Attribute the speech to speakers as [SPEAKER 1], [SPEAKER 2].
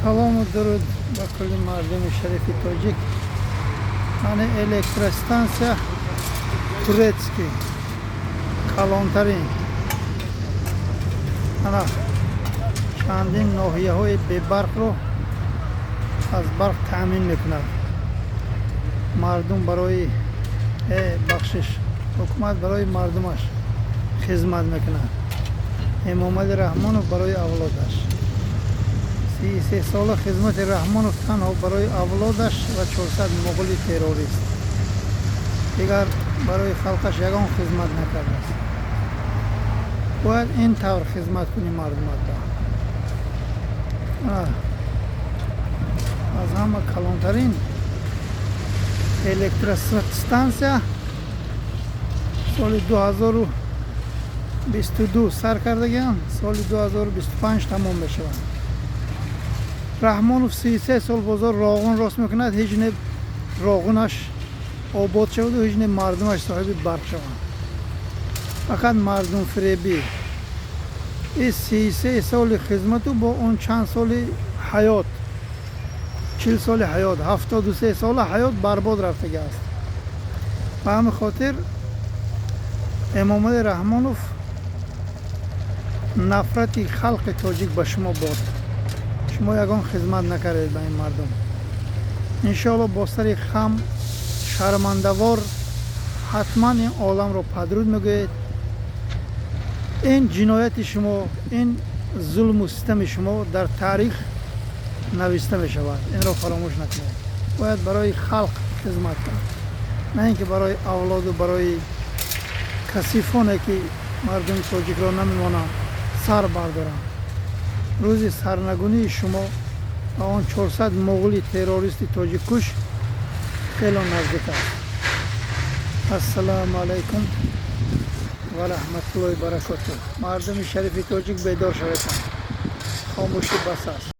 [SPEAKER 1] Салому дуруд ба кулли мардуми шарифи тоҷик. Мани электростанция турецкий, калонтарин. Ана чандин ноҳияҳои бебарқро аз барқ таъмин мекунад. Мардум барои бахшиш, ҳукумат барои мардумаш хизмат мекунад, Эмомали Раҳмонов барои авлодаш. 33 сола хизмати Раҳмонов танҳо барои авлодаш ва 400 муғули террорист, дигар барои халқаш ягон хизмат накардааст. Бояд ин тавр хизмат кунӣ мардуматба. Аз ҳама калонтарин электростанция соли 2022 сар кардагиам, соли 2025 тамом мешавад. Раҳмонов 33 сол бозор роғун рост мекунад, ҳеҷ не Роғунаш обод шаваду, ҳеҷ не мардумаш соҳиби барқ шаванд. Фақат мардумфиребӣ. И 33 соли хизмату бо он чанд соли ҳаёт, 40 соли ҳаёт, 73 сола ҳаёт барбод рафтага аст. Ба ҳамин хотир, Эмомали Раҳмонов, нафрати халқи тоҷик ба шумо бод. Шумо ягон хизмат накардед ба ин мардум. Иншоалло, бо сари хам, шармандавор ҳатман ин оламро падруд мегӯед. Ин ҷинояти шумо, ин зулму систами шумо дар таърих нависта мешавад. Инро фаромӯш накунед. Бояд барои халқ хизмат кард, на ин ки барои авлоду барои касифоне, ки мардуми тоҷикро намемонанд сар бардоранд. Рӯзи сарнагунии шумо ва он 400 муғули террористи тоҷиккуш хело наздик аст. Ассалому алайкум ва раҳматуллоҳи баракотуҳ. Мардуми шарифи тоҷик, бедор шавед, хомӯшӣ бас аст.